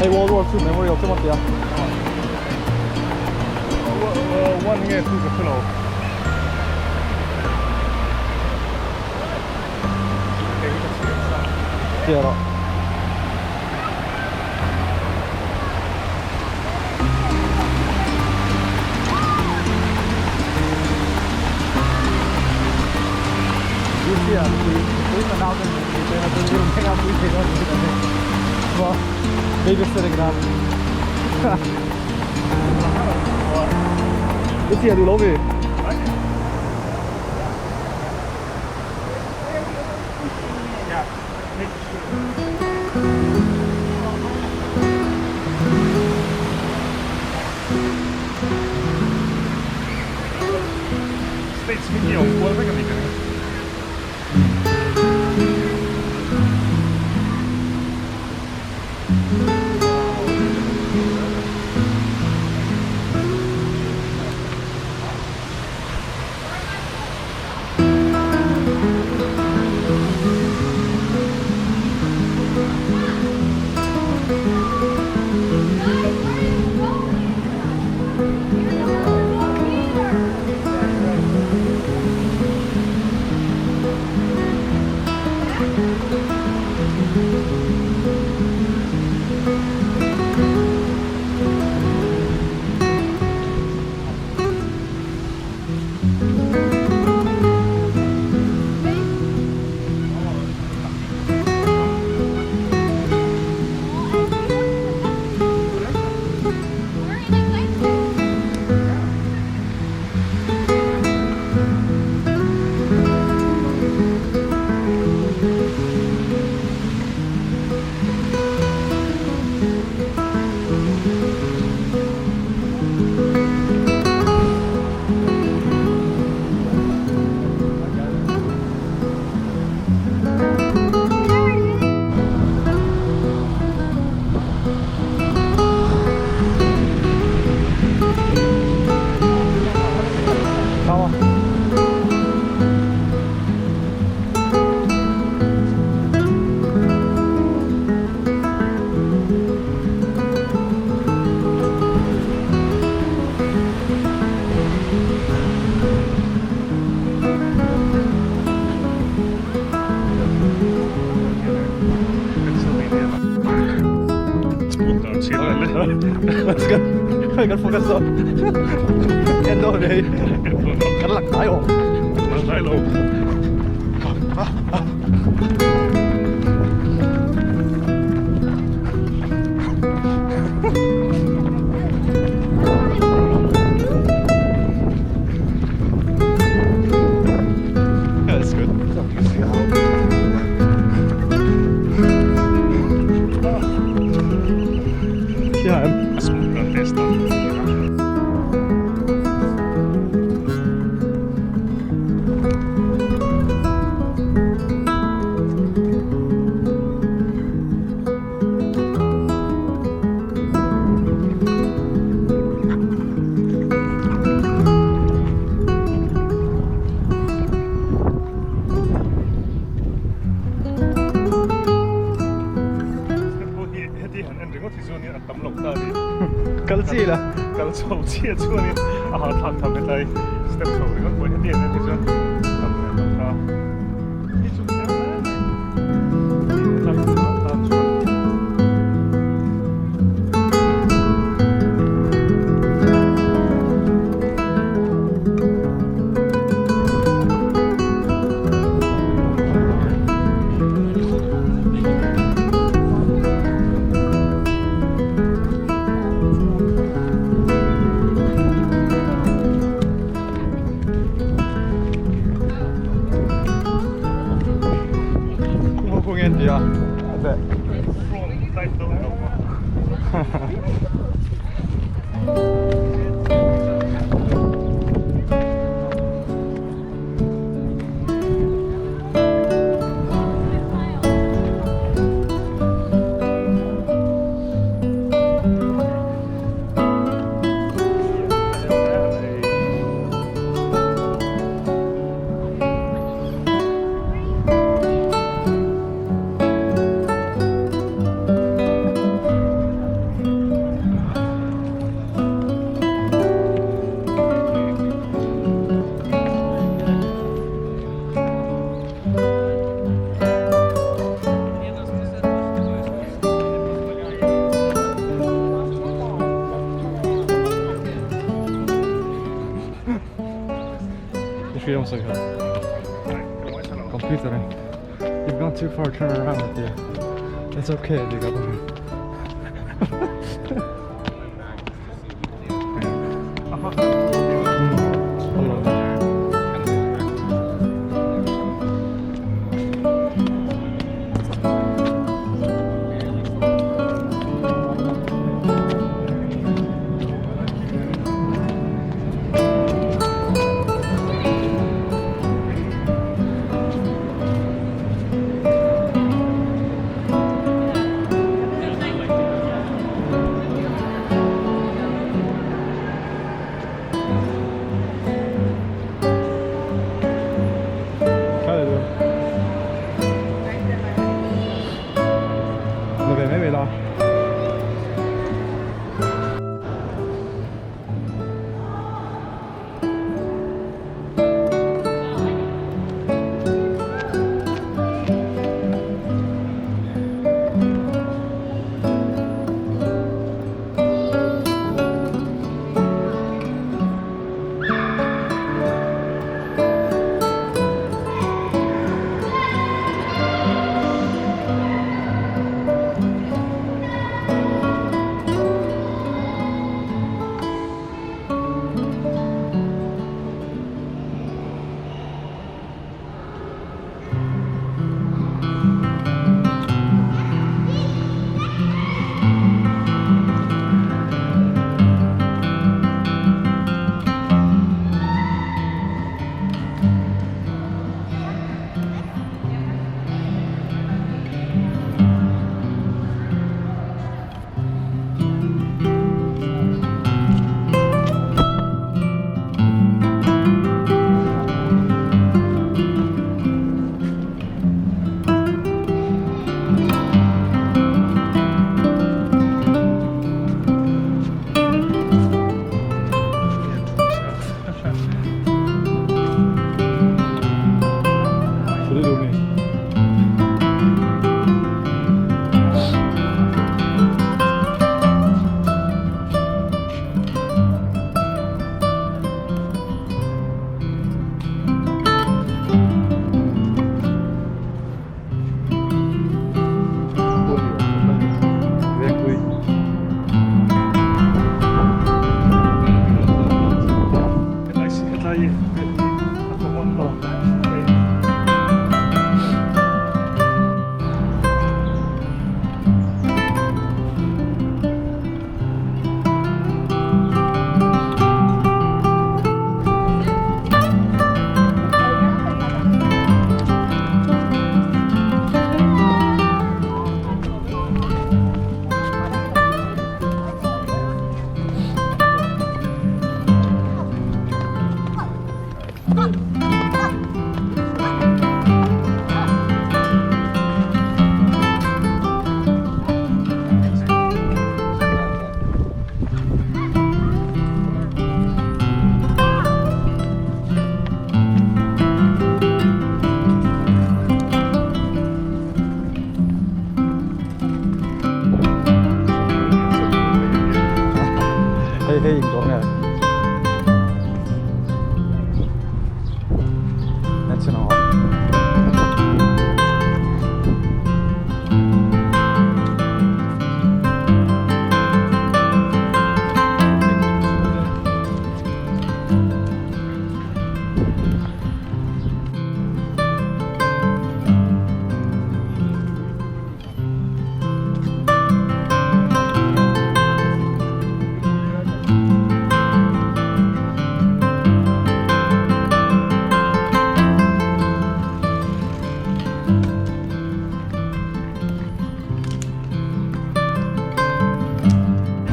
Hei World War II Memorial chu maw tia? One nge two ka hre lo. Kei hi ka chhiar sa. Chhiar rawh. I chhiar duh lo mi? States hming hi a awm kual vek a ni ka ring. Kan focus zawk en dawn ve hei kan la ngai awm la ngai lo That's good. Yeah. Heti han en ringawt hi chuanin a tam loh ta a ni. Kal chi la. Kal chho chiah chuanin a hahthlak tham hetlai step chho ringawt pawh heti han en hi chuan tam leh lo ta. Hi chu kher mai mai. Hetlai tan chuan. hmasa kha. Computer in you've gone too far turn around a tia. It's okay a ti ka bawk. Hei hei engdawr nge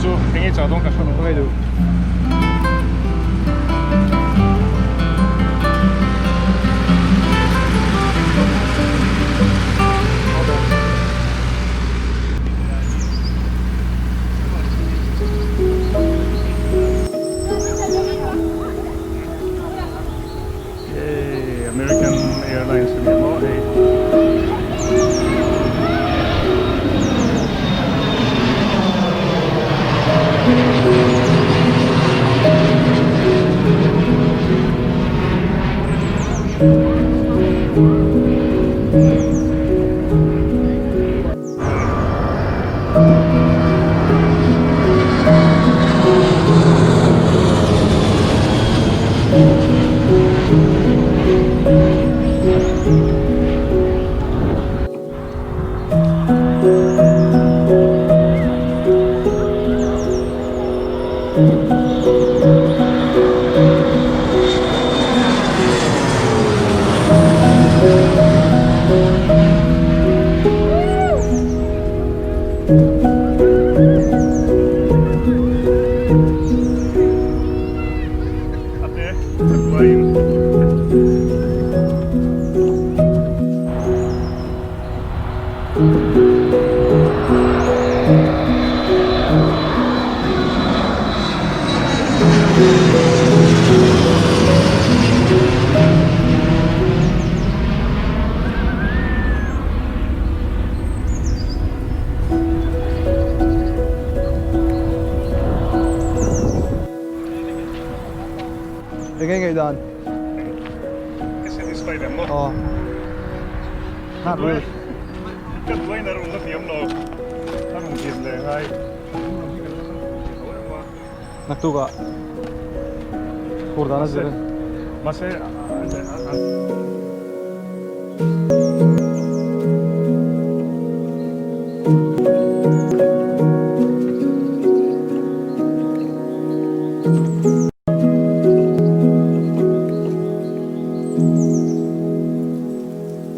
Chu enge chah dawn ka hre lo. Ngai duh. Yay, American Airlines a ni maw hei. Enge i ngaihdan? I satisfied em maw? Aw. Not really. Ka duain a rawn la hniam lo. A rawn hniam leh ngai. Naktukah fur dan a zir a ni. Mahse